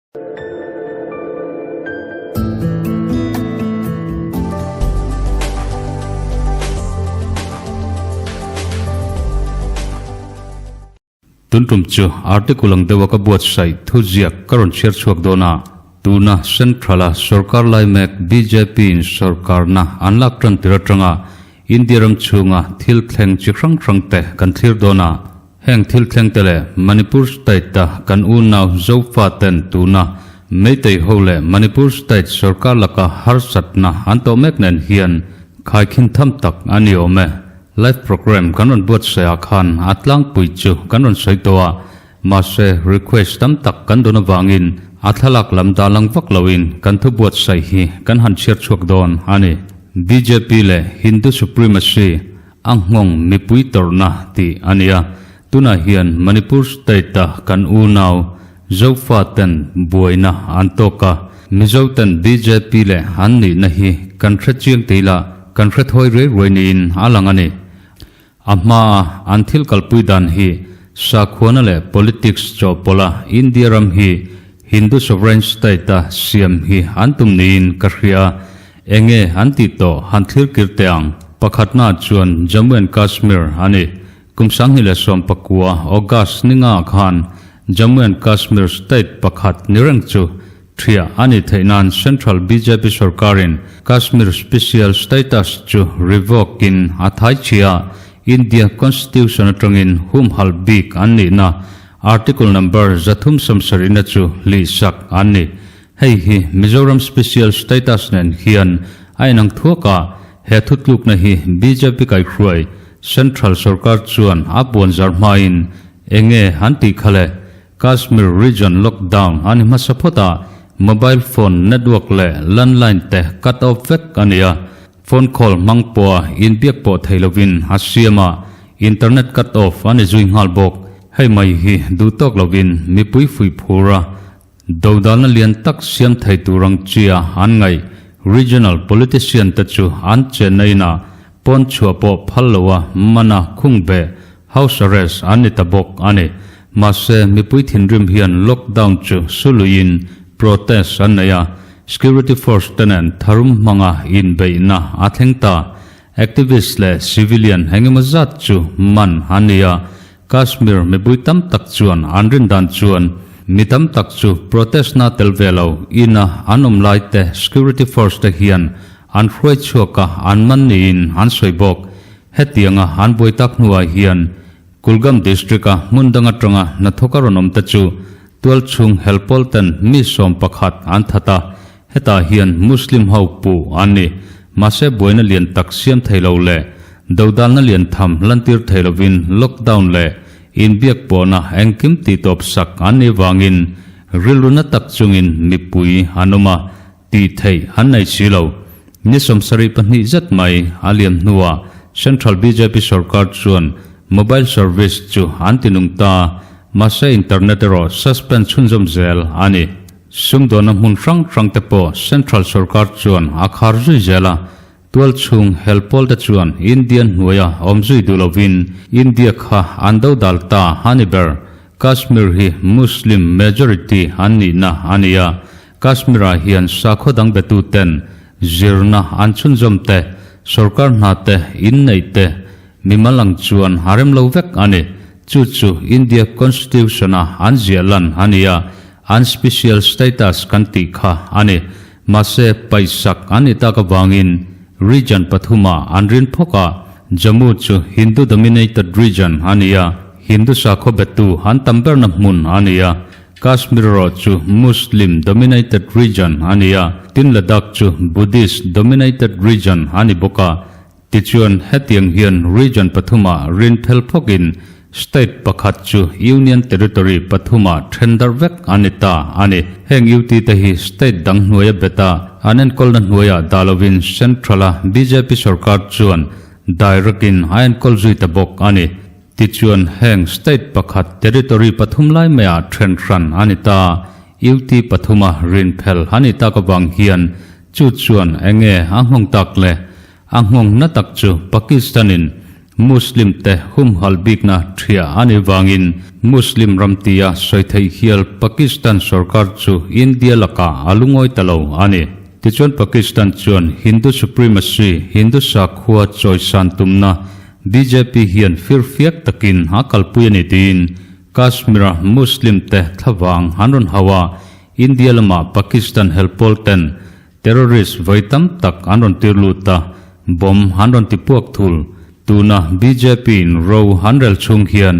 Tun tum chu article ang deuha ka buatsaih thuziak ka rawn chhiar chhuak dawn a, tuna Central-a sorkar lai mek BJP-in sorkarna an lak tan tir atanga India ram chhunga thil thleng chi hrang hrang te kan thlir dawn a. Heng thil thleng te leh Manipur State-a kan unau Zofa ten tuna Meitei ho leh Manipur State sorkar laka harsatna an tawh mek nen hian khaikhin tham tak a ni awm e. Live program kan rawn buatsaih ah khan a tlangpui chu kan rawn sawi tawh a, mahse request tam tak kan dawn avangin a thlalak lam dah lang vak loin kan thu buatsaih hi kan han chhiar chhuak dawn a ni. Bjp leh Hindu Supremacy a nghawng mipui tawrhna tih a ni a, tunah hian Manipur State-a kan unau Zofa ten buaina an tawk a, Mizo ten bjp leh an nihna hi kan hre chiang tih lah kan hre thawi ruai ruai niin a lang a ni. A hmaa an thil kalpui dan hi sakhuana leh politics chawhpawlha India ram hi Hindu sovereign state-a siam hi an tum niin ka hria. Enge an tih tawh han thlir kir teh ang. Pakhatna chuan Jammu and Kashmir a ni. Kum 2019 August ni nga khan Jammu and Kashmir state pakhat ni reng chu thiah a nih theih nan Central bjp sorkarin Kashmir special status chu revoke in a thai chhia a, India Constitution atangin humhalh bik an nihna Article number 370 na chu hlihsak an ni. Hei hi Mizoram special status nen hian a inang thuak a, he thutlukna hi bjp kaihruai Central sorkar chuan a puan zar hmain enge an tih kha le? Kashmir region lockdown a ni hmasa phawt a, mobile phone network leh landline te cut off vek a ni a, phone call hmang pawha inbiak pawh thei lovin a siam a, internet cut off a ni zui nghal bawk. Hei mai hi duh tawk lovin mipui fuih phur a, Dodalna lian tak siam thei tur ang chia an ngaih regional politician te chu an chenna inah pawn chhuah pawh phal loa mana khung beh, house arrest, an ni ta bawk a ni. Mahse, mipui thinrim hian lockdown chu suluiin protest an nei a, security force te nen tharum hmanga inbeihna a thleng ta. Activist leh civilian engemaw zat chu man an ni a, Kashmir mipui tam tak chuan an rin dan chuan mi tam tak chu protest na tel ve lo ina an awm lai te security force te hian an hruai chhuak a an man niin an sawi bawk. Hetianga an buai tak hnuah hian Kulgam district a hmun dang atanga hnathawk a rawn awm te chu tualchhung helpawl ten mi 11 an that a, Hetah hian Muslim ho puh an ni. Mahse buaina lian tak siam thei lo leh dodalna lian tham lantir thei lovin lockdown leh inbiak pawhna engkim tihtawp sak an nih vangin rilru na tak chungin mipui an awm a, tih theih an nei si lo. Ni 72 zet mai a liam hnuah Central bjp sorkar chuan mobile service chu an tinung ta, mahse internet erawh suspend chhunzawm zel a ni. Sumdawnna hmun hrang hrang te pawh Central sorkar chuan a khar zui zel a, tual chhung hel pawl te chuan Indian hnuaia awm zui duh lovin India kha an do dal ta a ni ber. Kashmir hi Muslim majority an nihna a ni a, Kashmir-ah hian sakhaw dang betu ten zirna an chhunzawm te, sorkar hna te, inneih te, mimal ang chuan a rem lo vek a ni. Chu chu India Constitution-a an ziah lan a ni a, an special status kan tih kha a ni. Mahse, paihsak an ni tak avangin region pathumah an rin phawk a, Jammu chu Hindu dominated region a ni a, Hindu sakhaw betu an tam berna hmun a ni a, Kashmir erawh chu Muslim dominated region a ni a, tin Ladakh chu Buddhist dominated region a ni bawk a. Tichuan, hetiang hian region pathumah rin phel phawkin state pakhat chu union territory pathumah then darh vek a ni ta a ni. Heng UT te hi state dang hnuaia beta an enkawlna hnuaiah dah lovin central-a bjp sorkar chuan direct-in a enkawl zui ta bawk a ni. Tichuan, heng state pakhat territory pathum lai maiah then hran a ni ta. UT pathuma rin phel a nih tak avang hian chu chuan enge a nghawng tak le? A nghawng na tak chu Pakistan-in Muslim te humhalh bikna thiah a nih vangin Muslim ram tia sawi theih hial Pakistan sorkar chu India lakah a lungawi ta lo a ni. Tichuan Pakistan chuan Hindu supremacy, Hindu sakhua chawisan tumna bjp hian firfiak takin a kalpui a ni tiin Kashmir-a Muslim te thlavang an rawn hauh a, India lamah Pakistan helpawl ten Terrorist vawi tam tak an rawn tir lut a, bomb an rawn ti puak thul. Tuna bjp in ro an rel chhung hian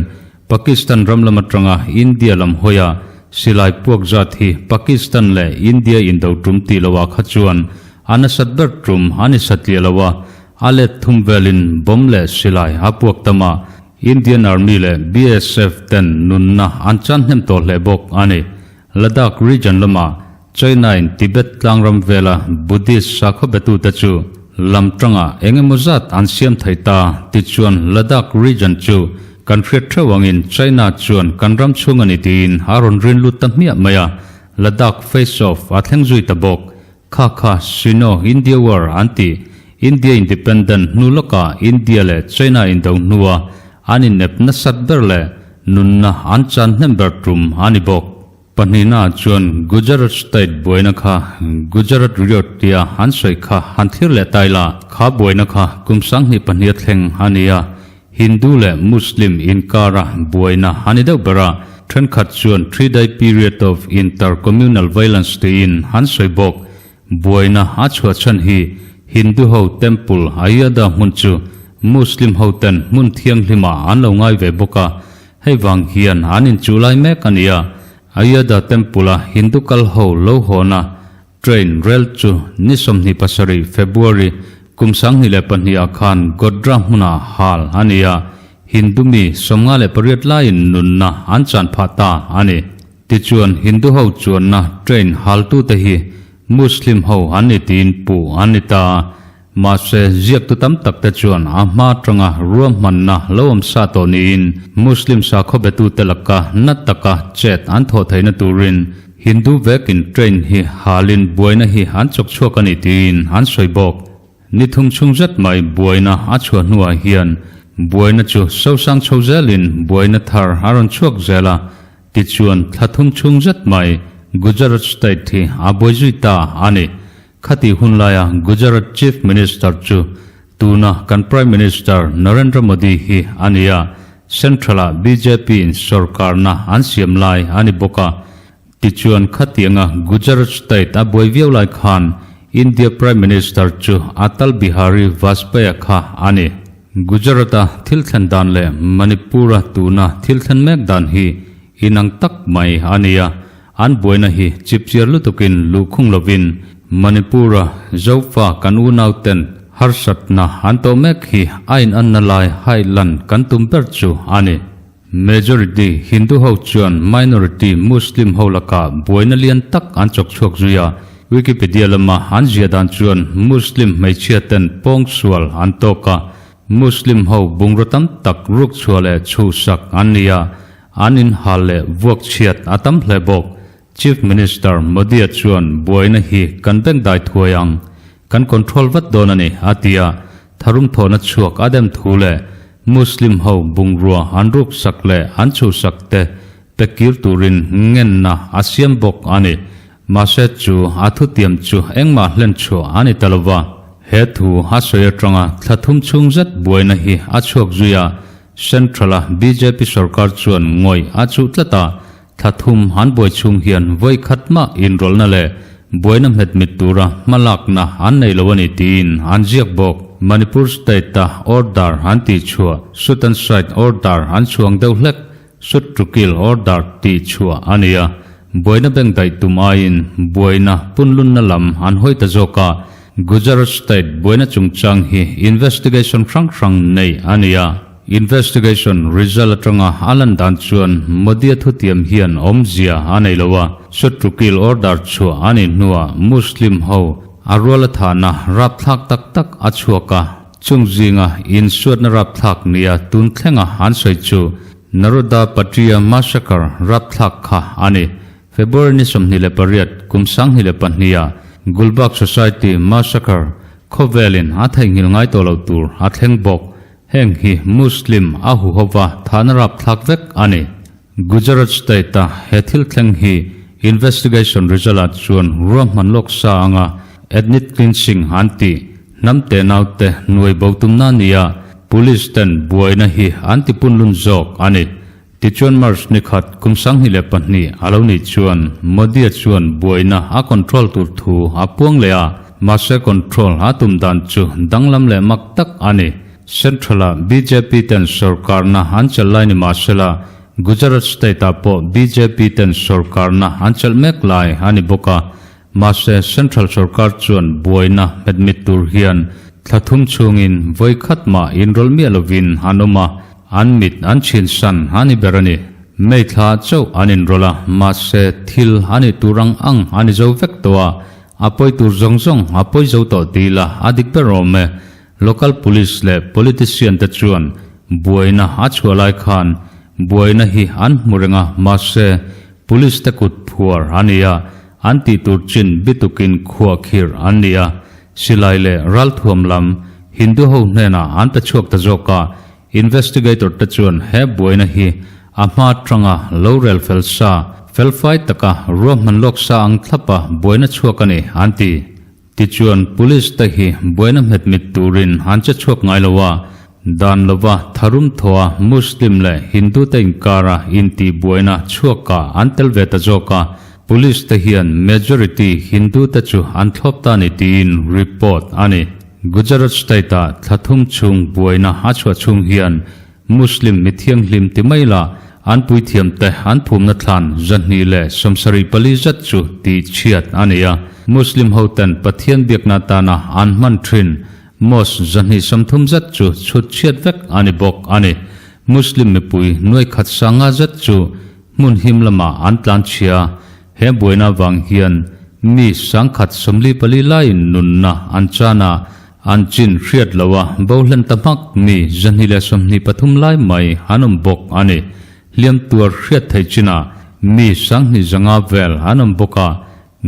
Pakistan ram lam atanga India lam hawia silai puak zat hi Pakistan leh India indo tum tih loah kha chuan a nasat ber tum a ni satliah lo a, a let thum velin bomb leh silai a puak tam a, Indian Army leh BSF ten nunna an chan hnem tawh hle bawk a ni. Ladakh region lamah China-in Tibet tlangram vela Buddhist sakhaw betute chu lam tangah eng emaw zat an siam thei ta tichuan Ladakh region chu kan hriat theuh angin China chuan kan ram chhung a ni tiin a rawn rin lut ta hmiah mai a, Ladakh face off a thleng zui ta bawk. Kha kha Sino India War an ti. India Independent hnu lawkah India leh China indo hnua an innep nasat ber leh nunna an chan hnem ber tum a ni bawk. Pahnihna chuan Gujarat state buaina kha Gujarat Riot tia an sawi kha han thlir leh ta ila, kha buaina kha kum 2002 a thleng a ni a, Hindu leh Muslim inkara buaina a ni deuh ber a, thenkhat chuan three day period of inter-communal violence tiin an sawi bawk. Buaina a chhuah chhan hi Hindu ho temple Ayodhya hmun chu Muslim ho ten hmun thianghlimah an lo ngai ve bawk a, Hei vang hian an inchuh lai mek a ni a, Ayodhya Temple-a Hindu kal ho lo hawna train rel chu ni 27 February kum 2002 ah khan Godhra hmunah hal a ni a, Hindu mi 58 laiin nunna an chan phah ta a ni. Tichuan Hindu ho chuanna train haltute hi Muslim ho an ni tiin puh an ni ta. Mahse, ziaktu tam tak te chuan a hma atanga ruahmanna lo awm sa tawh niin Muslim sakhaw betute laka na taka chet an thawh theihna turin Hindu vekin train hi halin buaina hi an chawk chhuak a ni tiin an sawi bawk. Ni thum chhung zet mai buaina a chhuah hnuah hian buaina chu sosang chho zelin buaina thar a rawn chhuak zel a, tichuan thla thum chhung zet mai Gujarat state hi a buai zui ta a ni. Khati hun laia Gujarat Chief Minister chu tuna kan Prime Minister Narendra Modi hi a ni a, Central-ah bjp in sorkarna an siam lai a ni bawk a. Tichuan khatianga Gujarat state a buai viau lai khan India Prime Minister chu Atal Bihari Vajpayee kha a ni. Gujarat-a thil thlen dan leh Manipur-a tuna thil thlen mek dan hi inang tak mai a ni a. An buaina hi chipchiar lutukin luhkhung lovin Manipur-a Zofa kan unauten harsatna an tawh mek hi a inanna lai hailan kan tum ber chu a ni. Majority Hindu ho chuan minority Muslim ho lakah buaina lian tak an chawk chhuak zui a, Wikipedia lama an ziah dan chuan Muslim hmeichhia ten pawngsual an tawk a, Muslim ho bungraw tam tak ruk chhuah leh chhuhsak an ni a, An inhal leh vuak chhiat a tam hle bawk. Chief Minister Modi-a chuan buaina hi kan bengdai thuai ang, kan control vat dawn a ni, a ti a. Tharum thawhna chhuak a dem thu leh Muslim ho bungrua an ruksak leh an chhuhsak te pe kir turin ngenna a siam bawk a ni. Mahse chu a thutiam chu engmah hlen chhuah a ni ta lo va. He thu a sawi atanga thla thum chhung zet buaina hi a chhuak zui a, Central-a bjp sorkar chuan ngawih a chuh tlat a, thla thum an buai chhung hian vawi khat mah inrawlhna leh buaina hmet mit tura hmalakna an nei lo a ni tiin an ziak bawk. Manipur state-a order an tih chhuah, shoot and sight order an chhuang deuh hlek, shoot to kill order tih chhuah a ni a, buaina beng daih tum aiin buaina punlunna lam an hawi ta zawk a, Gujarat state buaina chungchang hi investigation hrang hrang nei a ni a, investigation result atanga a lan dan chuan Modi-a thutiam hian awmzia a nei lo a, shoot to kill order chhuah a nih hnuah Muslim ho a ruala thahna rapthlak tak tak a chhuak a, chung zinga insuatna rapthlak nia tun thlenga an sawi chu Naroda Patria massacre rapthlak kha a ni. February ni 28 kum 2002 ah Gulbagh Society massacre khawvelin a theihnghilh ngai tawh lo tur a thleng bawk. Heng hi Muslim a huhova thahna rapthlak vek a ni. Gujarat state-a he thil thleng hi investigation result-ah chuan ruahman lawk sa anga ethnic cleansing an tih hnam tenaute nuai bo tumna nia police ten buaina hi an tipunlun zawk a ni. Tichuan March ni khat kum 2002 a lo nih chuan Modi-a chuan buaina a control tur thu a puang leh a, mahse control a tum dan chu danglam leh mak tak a ni. Central-a bjp ten sorkarna an chelh lai ni mahsela Gujarat state-ah pawh bjp ten sorkarna an chelh mek lai a ni bawk a, mahse central sorkar chuan buaina hmetmit tur hian thla thum chhungin vawi khat mah inrawlh miah lovin an awm a, an mit an chhin san a ni ber a ni. May thla chauh an inrawlh a, mahse thil a nih tur ang ang a ni zo vek tawh a, a pawi tur zawng zawng a pawi zo tawh ti ila a dik ber awm e. Local police leh politician te chuan buaina a chhuah lai khan buaina hi an hmu reng a, mahse police te kut phuar a ni a, an tih tur chin bitukin khuah khirh an ni a, silai leh ralthuam lam Hindu ho hnenah an pe chhuak ta zawk a, investigator te chuan he buaina hi a hma atanga lo rel fel sa, felfai taka ruahman lawk sa ang thlapa buaina chhuak a ni an ti. Tichuan, Police te hi buaina hmet mit turin an che chhuak ngai lo a, dan lova tharum thawha Muslim leh Hindu te inkara intih buaina chhuakah an tel ve ta zawk a, Police te hian majority Hindu te chu an thlawp ta ni tiin report a ni. Gujarat state-ah thla thum chhung buaina a chhuah chhung hian Muslim mithianghlim ti mai la an puithiamte an phumna thlan 274 zet chu tih chhiat a ni a. Muslim hoten Pathian biakna atana an hman thin mosque 230 zet chu chhut chhiat vek a ni bawk a ni. Muslim mipui nuai khat sanga zet chu hmun him lamah an tlan chhia. He buaina vang hian mi 1044 laiin nunna an chan a, An chin hriat lo a, bo hlen ta hmak mi 223 lai mai an awm bawk a ni. Hliam tuar hriat thei chinah mi 2500 vel an awm bawk a,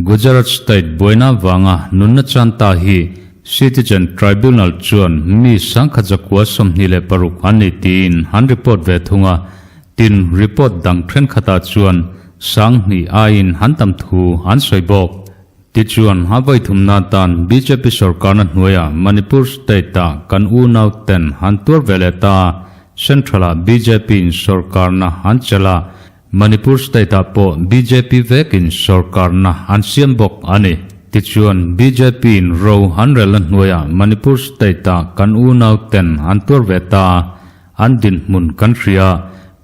Gujarat state buaina vanga nunna chan ta hi Citizen Tribunal chuan mi 1126 an ni tiin an report ve thung a, tin report dang thenkhatah chuan 2000 aiin an tam thu an sawi bawk. Tichuan, a vawi thumna atan bjp sorkarna hnuaiah Manipur state-ah kan unau ten an tuar ve leh ta a, Central-ah bjp in sorkarna an chelh a, Manipur state-ah pawh bjp vekin sorkarna an siam bawk a ni. Tichuan, bjp in ro an relna hnuaiah Manipur state-ah kan unau ten an tuar ve ta a, an dinhmun kan hria,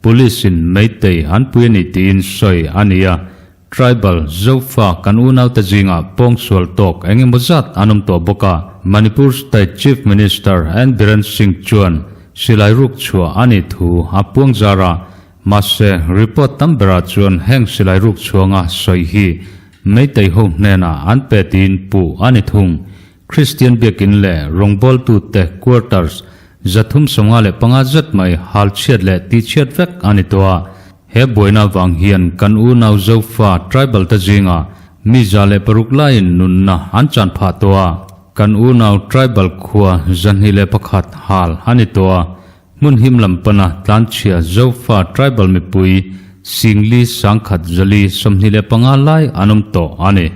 Police-in Meitei an pui a ni tiin sawi a ni a, Tribal, Zofa, kan unaute zingah pawngsual tawk eng emaw zat an awm tawh bawk a, Manipur State Chief Minister N Biren Singh chuan silai ruk chhuah a nih thu a puang zar a, mahse report tam berah chuan heng silai ruk chhuanga sawi hi Meitei ho hnenah an pe tiin puh a ni thung. Kristian biakin leh rawngbawltute quarters 355 zet mai hal chhiat leh ti chhiat vek a ni tawh a. He buaina vang hian kan unau Zofa tribal te zingah mi 106 laiin nunna an chan phah tawh a. Kan unau tribal khua 201 hal a ni tawh a. Hmun him lam pana tlanchhia Zofa tribal mipui singli 1125 lai an awm tawh a ni.